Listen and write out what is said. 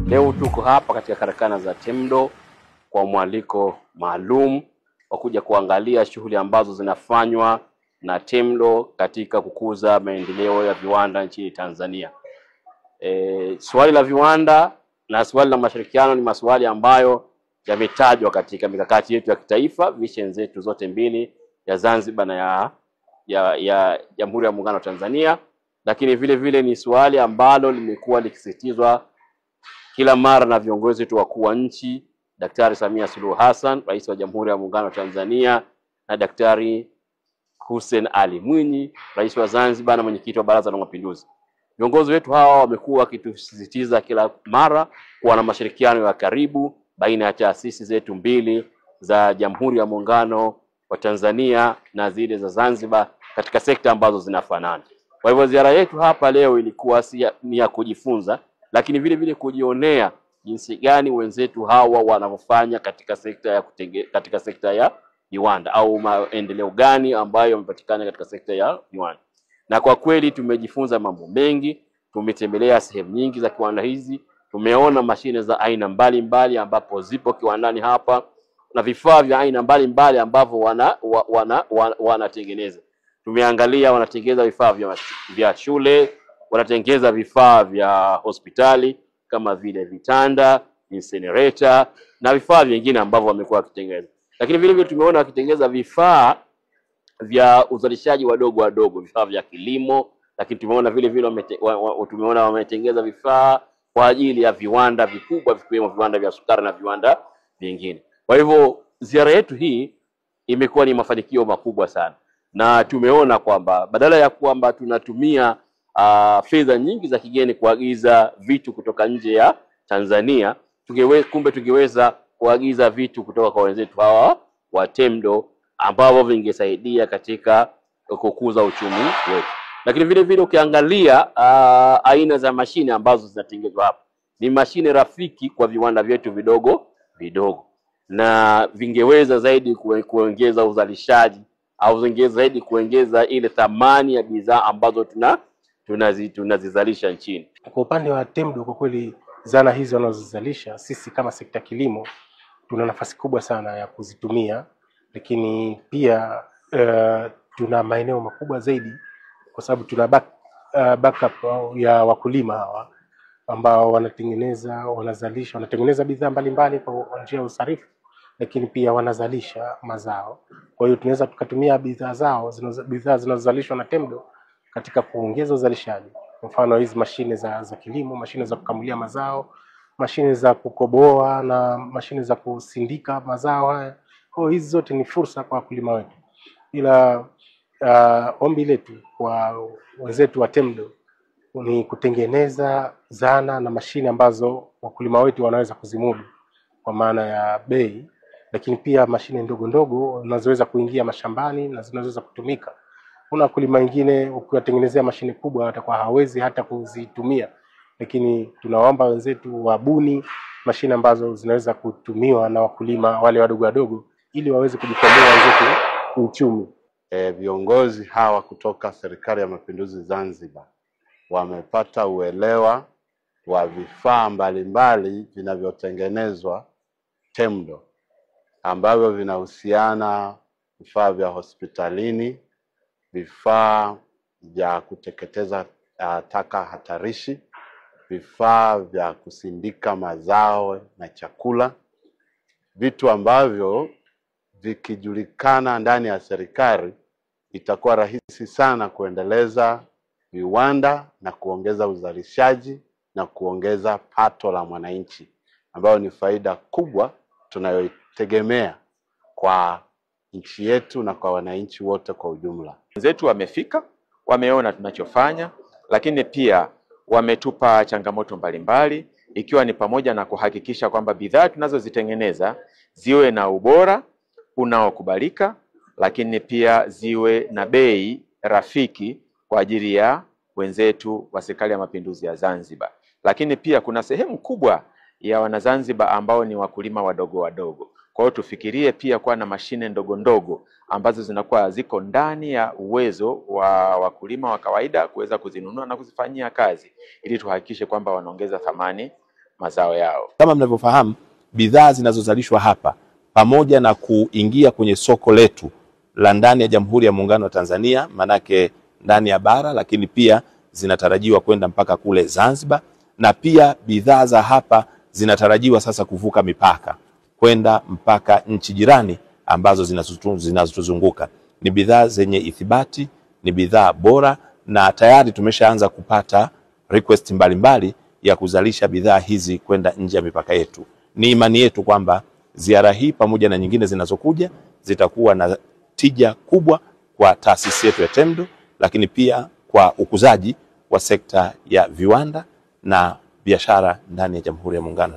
Leo tuko hapa katika karakana za TEMDO kwa mwaliko maalum wa kuja kuangalia shughuli ambazo zinafanywa na TEMDO katika kukuza maendeleo ya viwanda nchini Tanzania. Swali la viwanda na swali la mashirikiano ni maswali ambayo yametajwa katika mikakati yetu ya kitaifa, vision zetu zote mbili, ya Zanzibar na ya Jamhuri ya Muungano wa Tanzania. Lakini vile vile ni swali ambalo limekuwa likisisitizwa kila mara na viongozi wetu wakuu wa nchi, Daktari Samia Suluhu Hassan, Rais wa Jamhuri ya Muungano wa Tanzania, na Daktari Hussein Ali Mwinyi, Rais wa Zanzibar na Mwenyekiti wa Baraza la Mapinduzi. Viongozi wetu hawa wamekuwa wakitusisitiza kila mara kuwa na mashirikiano ya karibu baina ya taasisi zetu mbili za Jamhuri ya Muungano wa Tanzania na zile za Zanzibar katika sekta ambazo zinafanana. Kwa hivyo ziara yetu hapa leo ilikuwa ni ya kujifunza, lakini vile vile kujionea jinsi gani wenzetu hawa wanavyofanya katika sekta ya katika sekta ya viwanda au maendeleo gani ambayo yamepatikana katika sekta ya viwanda. Na kwa kweli tumejifunza mambo mengi, tumetembelea sehemu nyingi za kiwanda hizi, tumeona mashine za aina mbalimbali ambapo zipo kiwandani hapa na vifaa vya aina mbalimbali ambavyo wanatengeneza. Tumeangalia wanatengeneza vifaa vya shule, wanatengeneza vifaa vya hospitali kama vile vitanda, incinerator na vifaa vingine ambavyo wamekuwa wakitengeneza. Lakini vile vile tumeona wakitengeneza vifaa vya uzalishaji wadogo wadogo, vifaa vya kilimo, lakini tumeona vile vile tumeona wametengeneza vifaa kwa ajili ya viwanda vikubwa vikiwemo viwanda vya sukari na viwanda vingine. Kwa hivyo ziara yetu hii imekuwa ni mafanikio makubwa sana, na tumeona kwamba badala ya kwamba tunatumia fedha nyingi za kigeni kuagiza vitu kutoka nje ya Tanzania, kumbe tungeweza kuagiza vitu kutoka kwa wenzetu hawa wa TEMDO ambao vingesaidia katika kukuza uchumi wetu. Lakini vile vile ukiangalia aina za mashine ambazo zinatengenezwa hapa, ni mashine rafiki kwa viwanda vyetu vidogo vidogo, na vingeweza zaidi kuongeza uzalishaji au vingeweza zaidi kuongeza ile thamani ya bidhaa ambazo tunazizalisha nchini. Kwa upande wa TEMDO, kwa kweli zana hizi wanazozalisha, sisi kama sekta kilimo tuna nafasi kubwa sana ya kuzitumia, lakini pia tuna maeneo makubwa zaidi kwa sababu tuna backup ya wakulima hawa ambao wanatengeneza, wanazalisha, wanatengeneza bidhaa mbalimbali kwa njia ya usarifu, lakini pia wanazalisha mazao. Kwa hiyo tunaweza tukatumia bidhaa zao, bidhaa zinazozalishwa na TEMDO katika kuongeza uzalishaji. Kwa mfano hizi mashine za kilimo, mashine za kukamulia mazao, mashine za kukoboa na mashine za kusindika mazao haya. Kwa hiyo hizi zote ni fursa kwa wakulima wetu. Ila ombi letu kwa wenzetu wa TEMDO ni kutengeneza zana na mashine ambazo wakulima wetu wanaweza kuzimudu kwa maana ya bei, lakini pia mashine ndogo ndogo zinazoweza kuingia mashambani na zinazoweza kutumika. Kuna wakulima wengine ukiwatengenezea mashine kubwa watakuwa hawezi hata kuzitumia, lakini tunawaomba wenzetu wabuni mashine ambazo zinaweza kutumiwa na wakulima wale wadogo wadogo ili waweze kujikwamua wenzetu kiuchumi. Viongozi hawa kutoka Serikali ya Mapinduzi Zanzibar wamepata uelewa wa vifaa mbalimbali vinavyotengenezwa TEMDO ambavyo vinahusiana vifaa vya hospitalini, vifaa vya kuteketeza taka hatarishi, vifaa vya kusindika mazao na chakula, vitu ambavyo vikijulikana ndani ya serikali itakuwa rahisi sana kuendeleza viwanda na kuongeza uzalishaji na kuongeza pato la mwananchi, ambayo ni faida kubwa tunayoitegemea kwa nchi yetu na kwa wananchi wote kwa ujumla. Wenzetu wamefika, wameona tunachofanya, lakini pia wametupa changamoto mbalimbali, ikiwa ni pamoja na kuhakikisha kwamba bidhaa tunazozitengeneza ziwe na ubora unaokubalika, lakini pia ziwe na bei rafiki kwa ajili ya wenzetu wa Serikali ya Mapinduzi ya Zanzibar. Lakini pia kuna sehemu kubwa ya wanaZanzibar ambao ni wakulima wadogo wadogo. Kwa hiyo tufikirie pia kuwa na mashine ndogo ndogo ambazo zinakuwa ziko ndani ya uwezo wa wakulima wa kawaida kuweza kuzinunua na kuzifanyia kazi, ili tuhakikishe kwamba wanaongeza thamani mazao yao. Kama mnavyofahamu, bidhaa zinazozalishwa hapa pamoja na kuingia kwenye soko letu la ndani ya Jamhuri ya Muungano wa Tanzania, manake ndani ya bara, lakini pia zinatarajiwa kwenda mpaka kule Zanzibar, na pia bidhaa za hapa zinatarajiwa sasa kuvuka mipaka kwenda mpaka nchi jirani ambazo zinazotuzunguka. Ni bidhaa zenye ithibati, ni bidhaa bora, na tayari tumeshaanza kupata request mbalimbali ya kuzalisha bidhaa hizi kwenda nje ya mipaka yetu. Ni imani yetu kwamba ziara hii pamoja na nyingine zinazokuja zitakuwa na tija kubwa kwa taasisi yetu ya TEMDO, lakini pia kwa ukuzaji wa sekta ya viwanda na biashara ndani ya Jamhuri ya Muungano.